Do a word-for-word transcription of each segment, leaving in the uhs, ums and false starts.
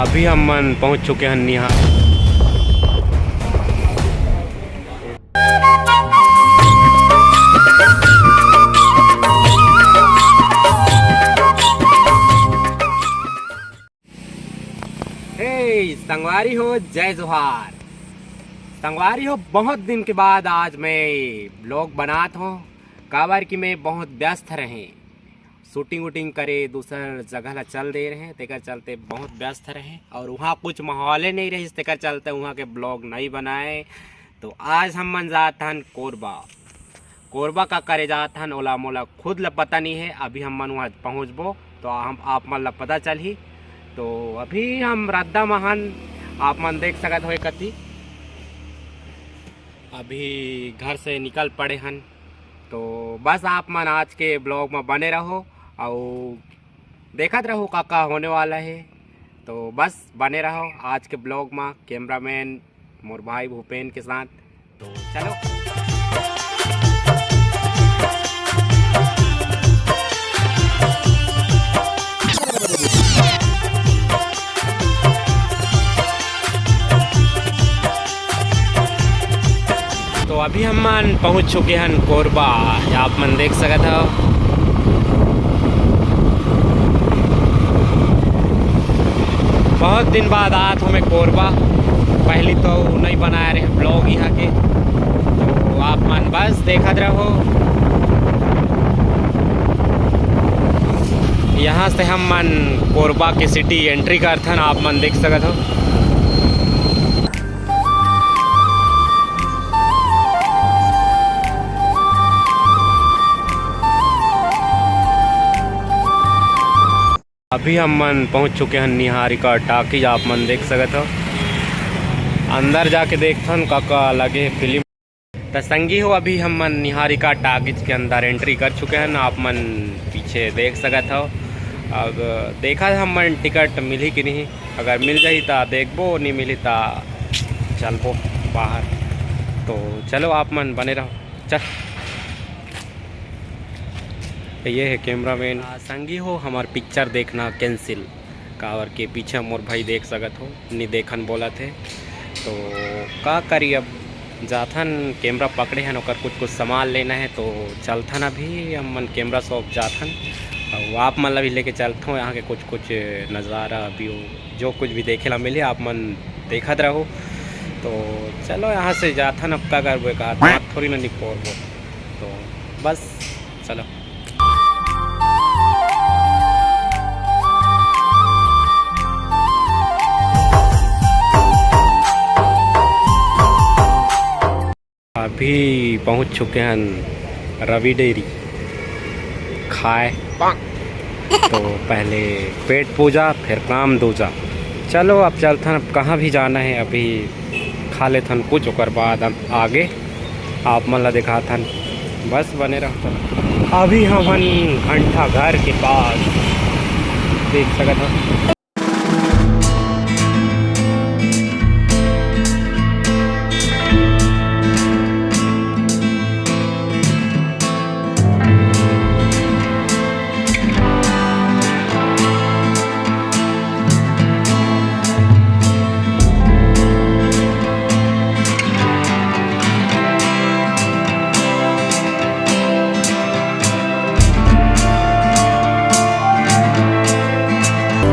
अभी हमन पहुंच चुके हैं निहार। हे संगवारी हो, जय जोहार। संगवारी हो, बहुत दिन के बाद आज मैं ब्लॉग बनात हों, काबर कि मैं बहुत व्यस्त रहें, शूटिंग वूटिंग करे, दूसर जगह ला चल दे रहें, तेकर चलते बहुत व्यस्त रहें और वहाँ कुछ माहौले नहीं रहिस, तेकर चलते वहाँ के ब्लॉग नहीं बनाए। तो आज हम मन जात हन कोरबा। कोरबा का करे जात हन, ओला मोला खुद ला पता नहीं है। अभी हम मन वहाँ पहुँचबो तो हम आप मन ला पता चलही। तो अभी हम रद्दा म हन, आप मन देख सकत हो कति। अभी घर से निकल पड़े हन। तो बस आप मन आज के ब्लॉग में बने रहो और देखत रहो का का होने वाला है। तो बस बने रहो आज के ब्लॉग में, कैमरामैन मोर भाई भूपेन के साथ। तो चलो। तो अभी हम मन पहुंच चुके हैं कोरबा, आप मन देख सकत हो। बहुत दिन बाद आत हों मैं कोरबा, पहली तो नहीं बनाए रहे ब्लॉग यहाँ के, तो आप मन बस देखत रहो। यहाँ से हम मन कोरबा के सिटी एंट्री करथन, आप मन देख सकत हो। अभी हम मन पहुंच चुके हैं निहारिका टॉकीज, आप मन देख सकत हो। अंदर जाके देखथन का का लगे हे फिल्म। त संगी हो, अभी हम मन निहारिका टॉकीज के अंदर एंट्री कर चुके हैं, आप मन पीछे देख सकत हो। अब देखा हम मन टिकट मिलही कि नहीं, अगर मिल जाही त देखबो, नहीं मिलही त चलबो बाहर। तो चलो आप मन बने रहो। चल, ये है कैमरामैन। आ, संगी हो, हमार पिक्चर देखना कैंसिल, काबर के पीछे मोर भाई देख सकत हो, नी देखन बोलत हे। तो का करी, अब जाथन, कैमरा पकड़े हन, ओकर कुछ कुछ सामान लेना है, तो चलथन अभी हम मन कैमरा शॉप जाथन। और आप मन ला भी लेके चलथों, यहाँ के कुछ कुछ नज़ारा, व्यू, जो कुछ भी देखे ला मिले, आप मन देखत रहो। तो चलो, यहाँ से जाथन, अब का करबो, एक हाथ हाथ थोड़ी ना निपोरबो। तो बस चलो। अभी पहुंच चुके हैं रवि डेयरी खाए। तो पहले पेट पूजा, फिर काम दूजा। चलो, अब चलथन, अब कहाँ भी जाना है, अभी खा लेथन कुछ, ओकर बाद हम आगे आप मन ला दिखाथन। बस बने रहो। अभी हमन घंटा घर के पास देख सकत हन।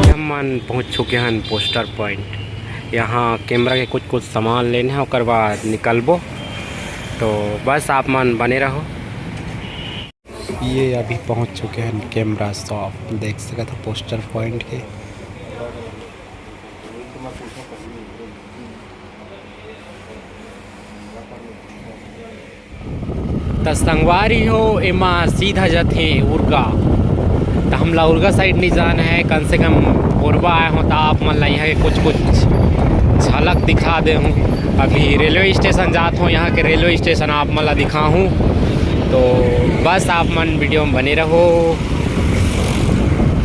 हम मन पहुंच चुके हैं पोस्टर पॉइंट। यहाँ कैमरा के कुछ कुछ सामान लेने हैं, ओकर बाद निकलबो। तो बस आप मन बने रहो। ये अभी पहुंच चुके हैं कैमरा शॉप, देख सकत हो पोस्टर पॉइंट के। त संगवारी हो, एमा सीधा जथे उरगा। त हमला उरगा साइड नहीं जाना है, कम से कम कोरबा आए हो त आप मन ला यहाँ के कुछ कुछ झलक दिखा दे हूँ। अभी रेलवे स्टेशन जात हो, यहाँ के रेलवे स्टेशन आप मन ला दिखा हूँ। तो बस आप मन वीडियो में बने रहो।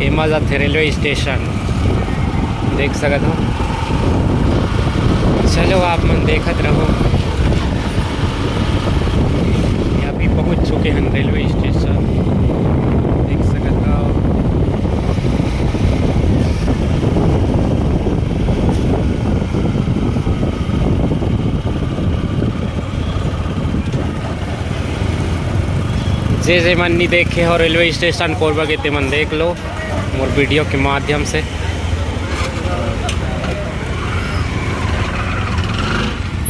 एमा जाथे रेलवे स्टेशन, देख सकत हो। चलो आप मन देखत रहो। ये अभी पहुंच चुके हैं रेलवे स्टेशन, देख सकत हो। जे जे मन नहीं देखे हो रेलवे स्टेशन कोरबा के, ते मन देख लो मोर वीडियो के माध्यम से।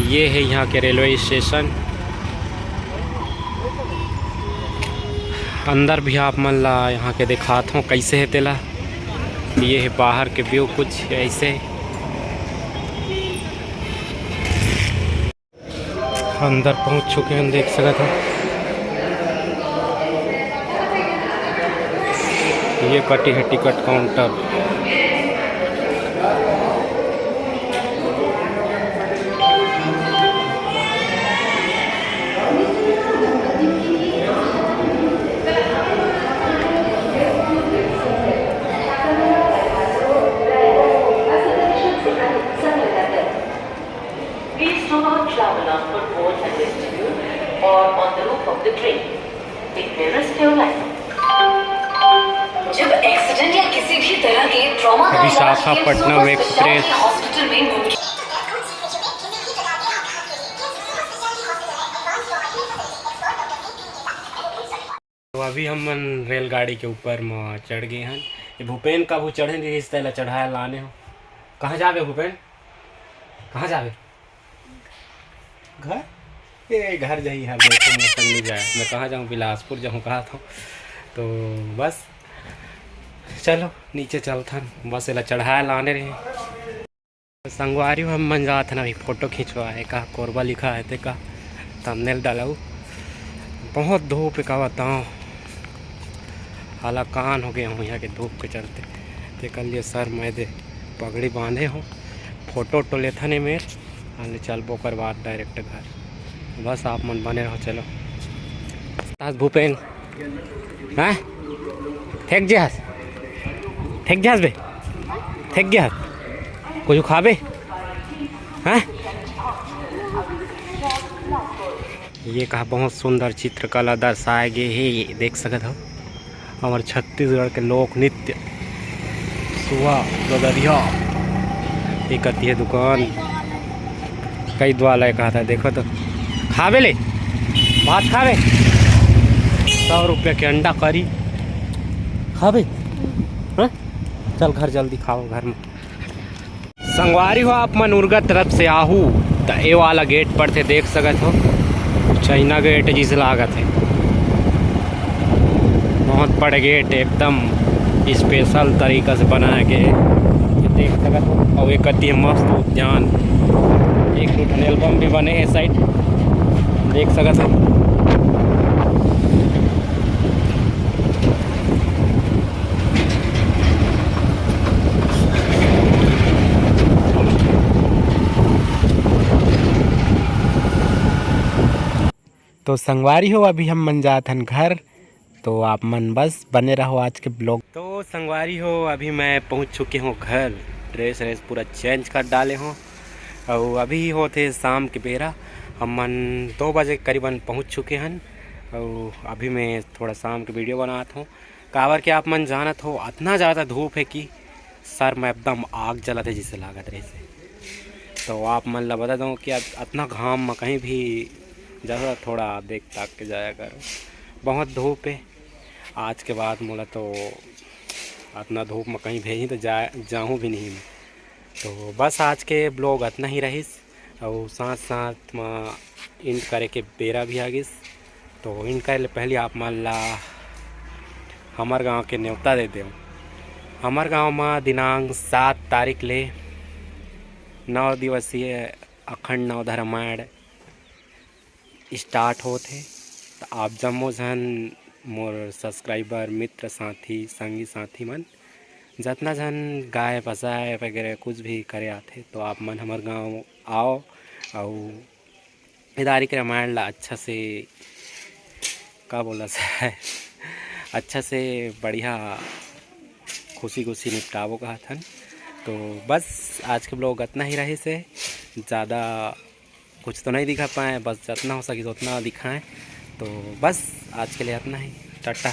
ये है यहाँ के रेलवे स्टेशन। अंदर भी आप मन ला यहाँ के दिखात हूँ कैसे है तेला। ये है बाहर के व्यू कुछ ऐसे। अंदर पहुंच चुके हैं, देख सकत हो। ये कटी है ticket counter. Please do not travel on footboard and vestibule or on the roof of the train. It may risk your life. जब एक्सीडेंट या किसी भी तरह के ट्रॉमा का इलाज विशाखापट्टनम एक्सप्रेस। हॉस्पिटल में मुमकिन तो अभी हम मन रेलगाड़ी के ऊपर म चढ़ गए हन। ये भूपेन कभू चढ़े नहीं रहिस, तेला चढ़ाए लाने हो। कहाँ जाबे भूपेन? कहाँ जाबे? घर? ए, घर जाही हर, देखो, मैं संग नहीं जाए। मैं कहाँ जाऊँ? बिलासपुर जाऊँ कहा था। तो बस चलो नीचे चलथन, बस एला चढ़ाए लाने रहे। संगवारी हो, हम मन जात हन अभी फोटो खिंचवाए, का कोरबा लिखा है ते का थंबनेल डालहू। बहुत धूप है का बताओ, हालाकान हो गए हूँ यहाँ के धूप के चलते। तेकर लिए सर मैं दे पगड़ी बांधे हूँ, फोटो वोटो लेथन ए मेर, अले चलबो ओकर बाद डायरेक्ट घर। बस आप मन बने रहो, चलो। आज भूपेन, हैं? थक जे हस? थक जे हस बे? थक जे हस? कुछ खाबे? हैं? ये कहा बहुत सुंदर चित्रकला दर्शाए गे हे, ये देख सकत हो। हमर छत्तीसगढ़ के लोक नृत्य, सुआ, ददरिया, एक अति है दुकान, कई द्वाला है कहा था, देखो तो। खाबे ले, भात खाबे, सौ रुपया के अंडा करी खाबे, हाँ? चल घर जल्दी खाओ घर में। संगवारी हो, आप मन उरगा तरफ से आहू त ए वाला गेट पड़थे, देख सकत हो, चाइना गेट जिसे लागत है। बहुत बड़े गेट, एकदम स्पेशल तरीका से बनाया गया है, ये देख सकत हो। और एक अति मस्त उद्यान, एक दो ठन एल्बम भी बने हैं साइड, देख सकत हो। तो संगवारी हो, अभी हम मन जात हन घर, तो आप मन बस बने रहो आज के ब्लॉग। तो संगवारी हो, अभी मैं पहुंच चुके हूँ घर, ड्रेस व्रेस पूरा चेंज कर डाले हूँ। और अभी होते शाम के बेरा, हम मन दो बजे करीबन पहुंच चुके हन। और अभी मैं थोड़ा शाम के वीडियो बनात हूँ, काबर के आप मन जानत हो, अतना ज़्यादा धूप है कि सर में एकदम आग जलत है, जिसे लागत रहिसे। तो आप मन ला बता दूँ कि अत-, अतना घाम में कहीं भी जैसा थोड़ा देख ताक के जाया करो, बहुत धूप है। आज के बाद मोला तो अतना धूप में कहीं भेजही तो जा, जाऊँ भी नहीं मैं। तो बस आज के ब्लॉग अतना ही रहिस, अउ साथ साथ म एंड करे के बेरा भी आ गिस। तो एंड करे ले पहले आप मन ला हमर गांव के नेवता दे देव। हमर गांव म दिनांक सात तारीख ले नौ दिवसीय अखंड नवधा रामायण स्टार्ट होत हे। त आप जम्मो झन मोर सब्सक्राइबर, मित्र, साथी, संगी साथी मन, जतना झन गाय बसाए वगैरह कुछ भी करे आथे, तो आप मन हमर गांव आओ, अउ ए दारी के रामायण ला अच्छा से, का बोला सा है, अच्छा से बढ़िया खुशी खुशी निपटाबो कहत हन। तो बस आज के ब्लॉग अतना ही रहिस हे, ज़्यादा कुछ तो नहीं दिखा पाए, बस जितना हो सके उतना दिखाएं। तो बस आज के लिए इतना ही, टाटा।